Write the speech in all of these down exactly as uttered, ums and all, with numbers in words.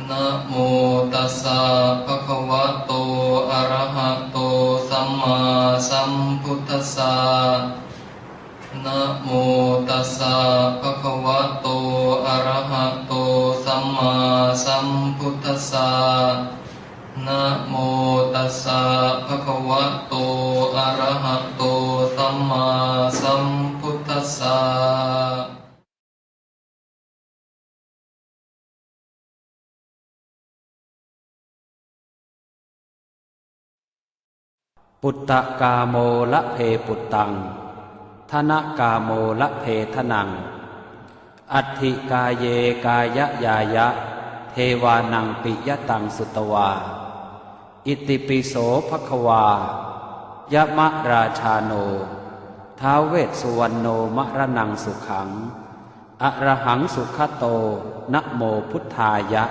Namo tassa bhagavato arahato sammāsambuddhassa. Namo tassa bhagavato arahato sammāsambuddhassa. Namo tassa bhagavato arahato sammāsambuddhassa. Puttakāmo labhe puttaṃ, dhanakāmo labhe dhanaṃ, atthi kāye kāyañāya, devānaṃ piyataṃ sutvā. Itipi so bhagavā, yamarājāno, ท้าว Vessuvaṇṇo, maraṇaṃ sukhaṃ, arahaṃ sugato, namo buddhāya.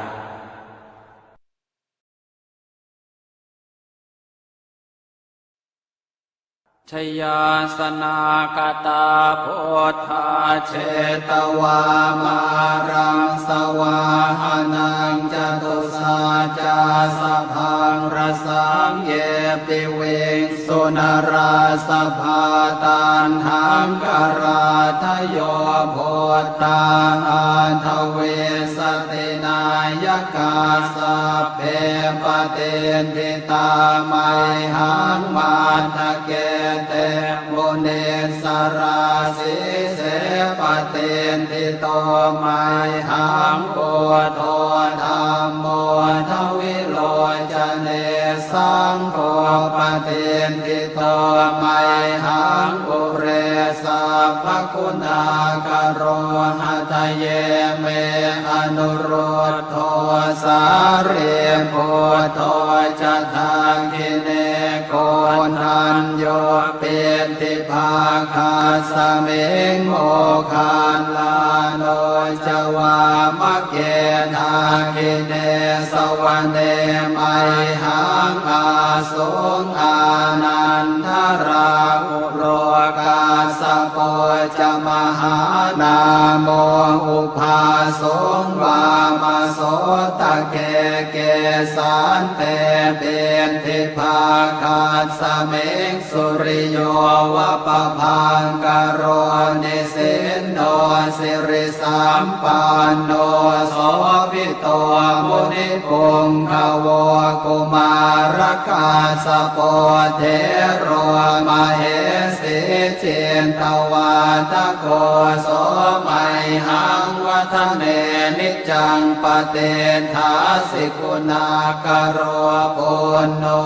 Jayāsanāgatā buddhā, jetvā māraṃ savāhanaṃ, catusaccāsabhaṃ rasaṃ, ye piviṃsu narāsabhā. Taṇhaṅkarādayo buddhā, aṭṭhavīsati nāyakā, sabbe patiṭṭhi tā mayhaṃ, matthake te munissarā. Sīse patiṭṭhito mayhaṃ, buddho dhammo dvilocane, saṅgho patiṭṭhito mayhaṃ, ure sabbaguṇākaro. Hadaye me anurud dho, sārīputto ca dakkhiṇe, koṇḍañño piṭṭhibhāgasmiṃ, moggallāno ca vāmake. Dakkhiṇe savane mayhaṃ, āsuṃ ānandarāhu lo, kassapo ca mahānāmo, ubhāsuṃ vāmasotake. Kesante piṭṭhibhāgasmiṃ, suriyo va pabhaṅkaro, nisinno siri sampanno, sobhito munipuṅgavo. Kumārakassapo thero, mahesī cittavādako, so mayhaṃ vadane niccaṃ, patiṭṭhāsi guṇākaro. Puṇṇo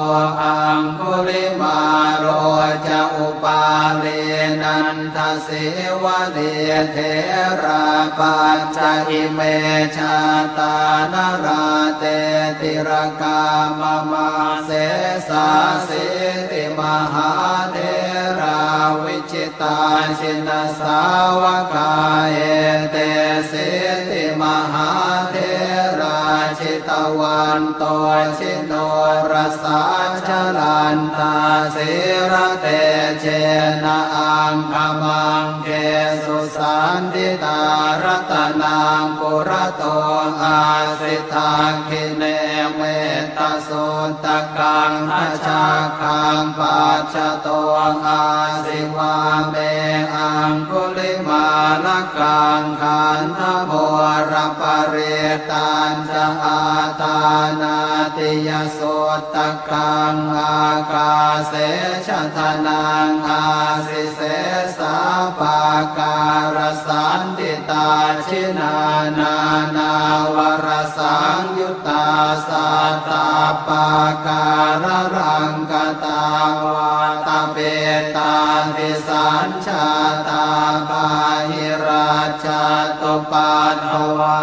aṅgulimālo ca, upālī nanda sīvalī, therā pañca ime jātā, nalāṭe tilakā mama. Sesāsīti mahātherā, vijitā jinasāvakā, etesīti mahātherā, jitavanto ji norasā, jalantā sīlatejena, aṅgamaṅgesu saṇṭhitā. Ratanaṃ purato āsi, dakkhiṇe mettasuttakaṃ, dhajaggaṃ pacchato āsi, vāme aṅgulimālakaṃ. Khandhamoraparittañ ca, āṭānāṭiyasuttakaṃ, ākāse chadanaṃ āsi, sesā pākārasaṇṭhitā. Jinā nānāvarasaṃyuttā, sattappākāralaṅkatā, vātapittādisañ jātā, bāhirajjhattupaddavā,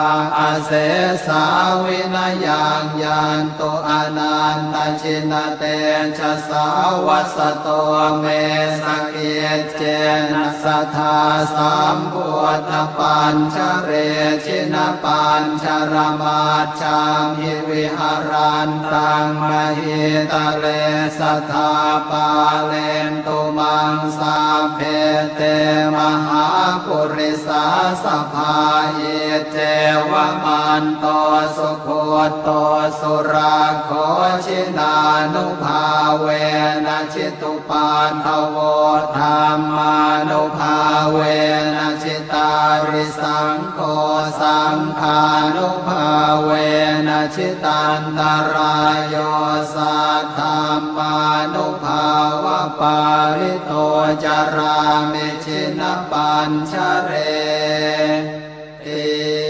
asesā vinayaṃ yantu, anantajinatejasā. Vasato me sakiccena, sadā sambuddhapañjare, jinapañjaramaj jhamhi, viharantaṃ mahītale, sadā pālentu maṃ sabbe, te mahāpurisāsabhā. Iccevam Santo sugutto surakkho, jinānubhāvena jitupaddavo, dhammānubhāvena jitārisaṅgho, saṅghānubhāvena jitantarāyo, saddhammānubhāvapālito carāmi jinapañjareti.